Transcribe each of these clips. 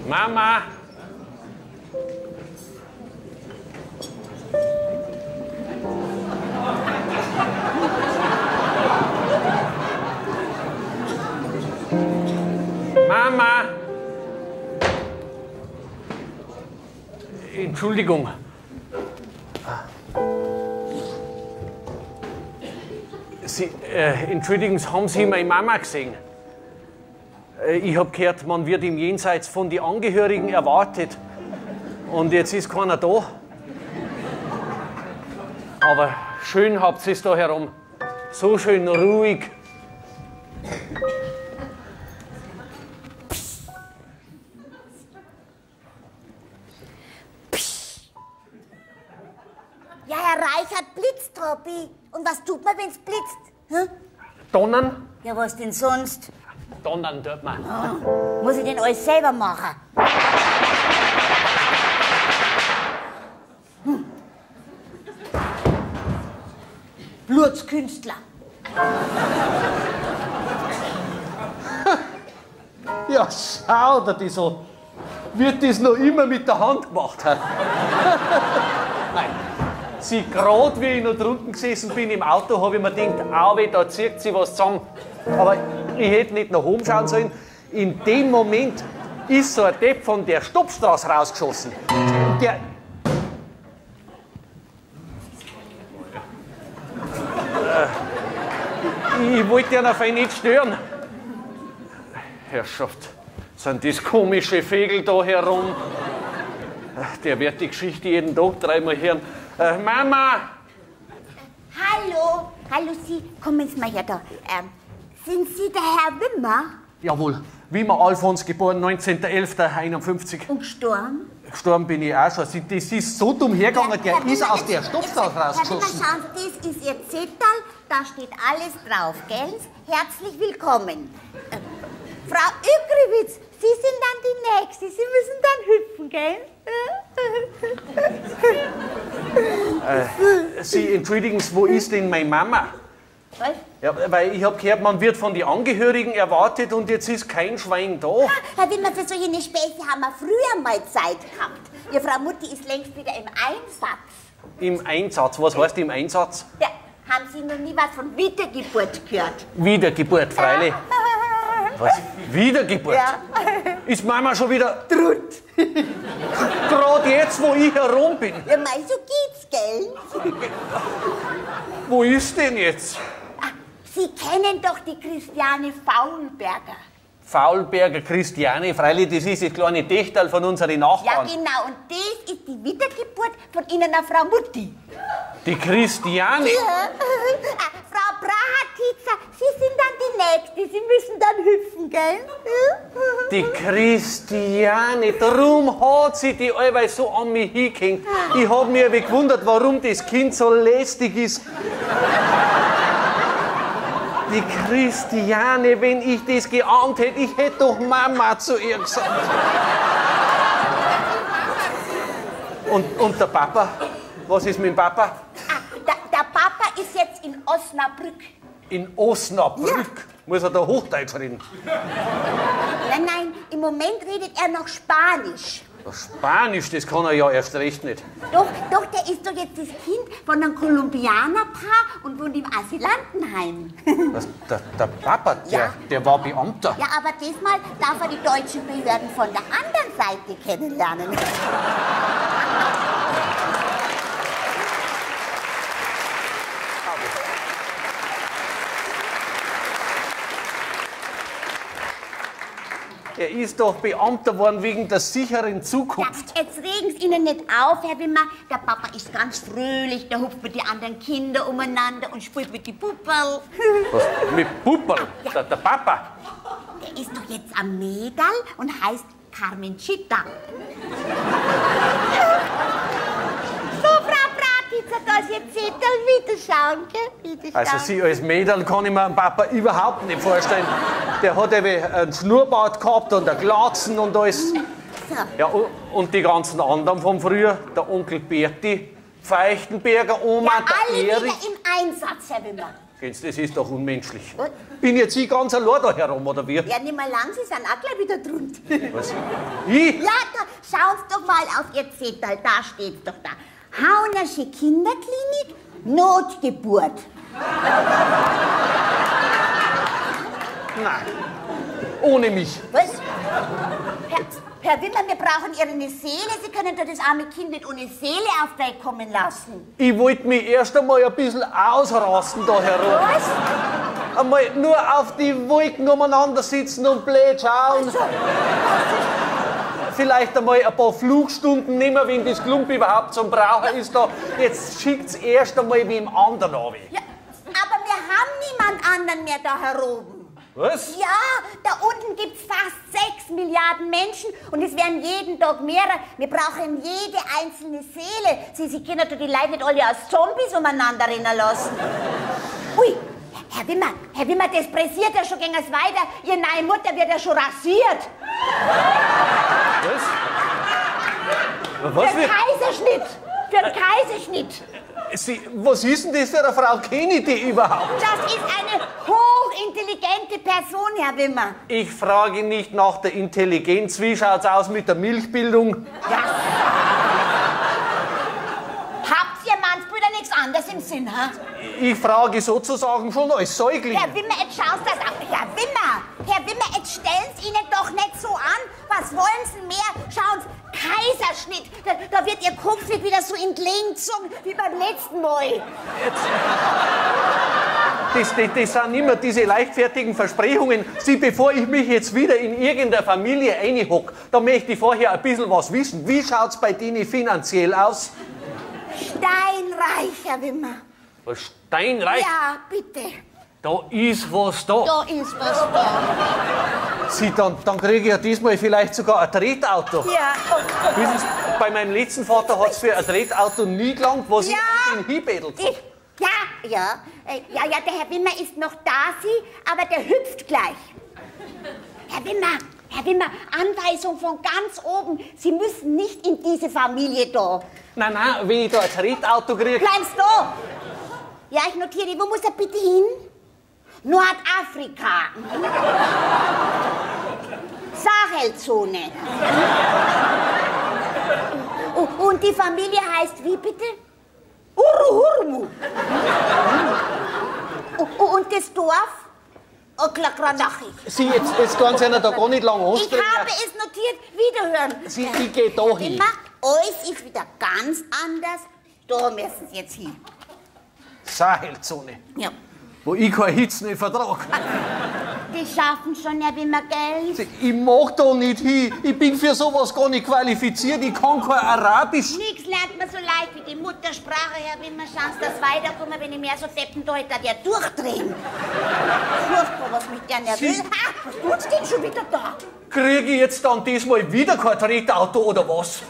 Mama! Mama! Entschuldigung. Sie, entschuldigen Sie, haben Sie meine Mama gesehen? Ich hab gehört, man wird im Jenseits von den Angehörigen erwartet. Und jetzt ist keiner da. Aber schön habt ihr es da herum. So schön ruhig. Ja, Herr Reichert, blitzt, Robby. Und was tut man, wenn's blitzt? Hm? Donnern? Ja, was denn sonst? Donnern tut man. Oh, muss ich denn alles selber machen? Hm. Blutskünstler. Ja, schau dir das an. Wird das noch immer mit der Hand gemacht? Nein. Sie, gerade wie ich noch drunten gesessen bin im Auto, habe ich mir gedacht, au weh, da zieht sie was zusammen. Aber ich hätte nicht nach oben schauen sollen. In dem Moment ist so ein Depp von der Stoppstraße rausgeschossen. Und der. Ich wollte ihn auf nicht stören. Herrschaft, sind das komische Vögel da herum? Der wird die Geschichte jeden Tag dreimal hören. Mama! Hallo, hallo Sie, kommen Sie mal her da. Sind Sie der Herr Wimmer? Jawohl, Wimmer Alfons, geboren 19.11.51. Und gestorben? Gestorben bin ich auch schon. Das ist so dumm hergegangen, der Herr ist Wimmer, aus der Stoppstraße rausgeschossen. Herr Wimmer, schauen Sie, das ist Ihr Zettel, da steht alles drauf, gell? Herzlich willkommen. Frau Ückrewitz, Sie sind dann die Nächste, Sie müssen dann hüpfen, gell? Sie, entschuldigen Sie, wo ist denn meine Mama? Was? Ja, weil ich hab gehört, man wird von den Angehörigen erwartet und jetzt ist kein Schwein da. Herr Wimmer, für solche Späße haben wir früher mal Zeit gehabt. Ihre Frau Mutti ist längst wieder im Einsatz. Im Einsatz? Was heißt im Einsatz? Ja, haben Sie noch nie was von Wiedergeburt gehört? Wiedergeburt, freilich. Was? Wiedergeburt? Ja. Ist Mama schon wieder drut? Gerade jetzt, wo ich herum bin. Ja, mei, so geht's, gell? Wo ist denn jetzt? Ah, Sie kennen doch die Christiane Faulberger. Faulberger Christiane, freilich, das ist das kleine Techterl von unseren Nachbarn. Ja, genau, und das ist die Wiedergeburt von Ihnen, Frau Mutti. Die Christiane? Ja. Ah, Frau Brahatitzer, Sie sind dann die Nächste, Sie müssen dann hüpfen, gell? Die Christiane, drum hat sie die allweil so an mich hingehängt. Ich hab mich aber gewundert, warum das Kind so lästig ist. Die Christiane, wenn ich das geahnt hätte, ich hätte doch Mama zu ihr gesagt. Und der Papa? Was ist mit dem Papa? Ah, der Papa ist jetzt in Osnabrück. In Osnabrück? Ja. Muss er da Hochdeutsch reden? Nein, nein, im Moment redet er noch Spanisch. Spanisch, das kann er ja erst recht nicht. Doch, doch, der ist doch jetzt das Kind von einem Kolumbianerpaar und wohnt im Asylantenheim. Was, der Papa, der, ja. Der war Beamter. Ja, aber diesmal darf er die deutschen Behörden von der anderen Seite kennenlernen. Er ist doch Beamter geworden wegen der sicheren Zukunft. Ja, jetzt regen Sie Ihnen nicht auf, Herr Wimmer. Der Papa ist ganz fröhlich, der hupft mit den anderen Kindern umeinander und spielt mit den Pupperl. Was? Mit Pupperl? Ja. Der Papa? Der ist doch jetzt am Mädel und heißt Carmencita. So, Frau Bratitzer, da ist jetzt Zettel. Wiederschauen, gell? Wiederschauen. Also Sie als Mädel kann ich mir einen Papa überhaupt nicht vorstellen. Der hat eben einen Schnurrbart gehabt und eine Glatzen und alles. So. Ja, und die ganzen anderen von früher, der Onkel Berti, Feichtenberger, Oma, ja, der alle Erich. wieder im Einsatz, Herr Wimmer. Das ist doch unmenschlich. Was? Bin jetzt ich ganz allein da herum, oder wie? Ja, nicht mehr lang, Sie sind auch gleich wieder drunter. Was? Ich? Ja, da, schauen Sie doch mal auf Ihr Zettel, da steht's doch da. Haunersche Kinderklinik, Notgeburt. Nein, ohne mich. Was? Herr Wimmer, wir brauchen Ihre Seele. Sie können doch das arme Kind nicht ohne Seele auf die Welt kommen lassen. Ich wollte mich erst einmal ein bisschen ausrasten da herum. Was? Einmal nur auf die Wolken umeinander sitzen und blöd schauen. Also, Vielleicht einmal ein paar Flugstunden nehmen, wenn das Klump überhaupt zum Brauchen ist da. Jetzt schickt's erst einmal wem anderen an. Ja, aber wir haben niemand anderen mehr da heroben. Was? Ja, da unten gibt's fast 6 Milliarden Menschen und es werden jeden Tag mehrere. Wir brauchen jede einzelne Seele. Sie können doch die Leute nicht alle als Zombies umeinander rennen lassen. Ui, Herr Wimmer, das pressiert ja schon gegen es weiter. Ihre neue Mutter wird ja schon rasiert. Was? Was Für den Kaiserschnitt. Für den Kaiserschnitt. Sie, was ist denn das für eine Frau Kennedy überhaupt? Das ist eine hochintelligente Person, Herr Wimmer. Ich frage nicht nach der Intelligenz. Wie schaut's aus mit der Milchbildung? Ja. Habt ihr Mannsbrüder nichts anderes im Sinn, ha? Ich frage sozusagen schon als Säugling. Herr Wimmer, jetzt schaust das an. Herr Wimmer, jetzt stellen Sie Ihnen doch nicht so an. Was wollen Sie mehr? Schauen Sie, Kaiserschnitt. Da wird Ihr Kopf nicht wieder so entlenkt wie beim letzten Mal. Jetzt. Das sind immer diese leichtfertigen Versprechungen. Sie, bevor ich mich jetzt wieder in irgendeine Familie reinhock, da möchte ich vorher ein bisschen was wissen. Wie schaut's bei denen finanziell aus? Steinreich, Herr Wimmer. Was, steinreich? Ja, bitte. Da ist was da. Da ist was da. Sie, dann kriege ich ja diesmal vielleicht sogar ein Tretauto. Ja. Wissen Sie, bei meinem letzten Vater hat's für ein Tretauto nie gelangt, was ja. ich den hinbetelt habe. Ja, der Herr Wimmer ist noch da, Sie, aber der hüpft gleich. Herr Wimmer, Anweisung von ganz oben. Sie müssen nicht in diese Familie da. Nein, nein, wenn ich da ein Tretauto kriege. Bleiben Sie da. Ja, ich notiere. Wo muss er bitte hin? Nordafrika. Sahelzone. Und die Familie heißt wie bitte? Uruhurmu. Und das Dorf? Oklakranachi. Sie, jetzt kann Sie einer da gar nicht lange anstrengen. Ich habe es notiert. Wiederhören. Sie, ich gehe da hin. Immer, alles ist wieder ganz anders. Da müssen Sie jetzt hin. Sahelzone. Ja. Wo ich keine Hitze nicht vertrage. Die schaffen schon, Herr Wimmer, gell? Ich mag da nicht hin. Ich bin für sowas gar nicht qualifiziert. Ich kann kein Arabisch. Nichts lernt man so leicht wie die Muttersprache, Herr Wimmer. Schauen Sie, dass weiterkommen, wenn ich mehr so deppen da hätte, der durchdrehen. Furchtbar, was mich der nervös... Ha, was tut's denn schon wieder da? Kriege ich jetzt dann diesmal wieder kein Tretauto oder was?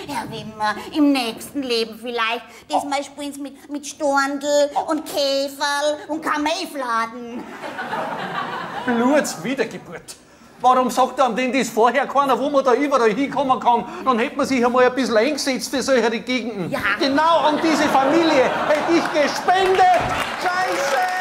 Herr Wimmer, im nächsten Leben vielleicht. Diesmal spielen Sie mit Storndl und Käferl und Kamelfladen. Blutswiedergeburt. Warum sagt einem denn das vorher keiner, wo man da überall hinkommen kann? Dann hätte man sich einmal ein bisschen eingesetzt für solche Gegenden. Ja. Genau an diese Familie hätte ich gespendet. Scheiße!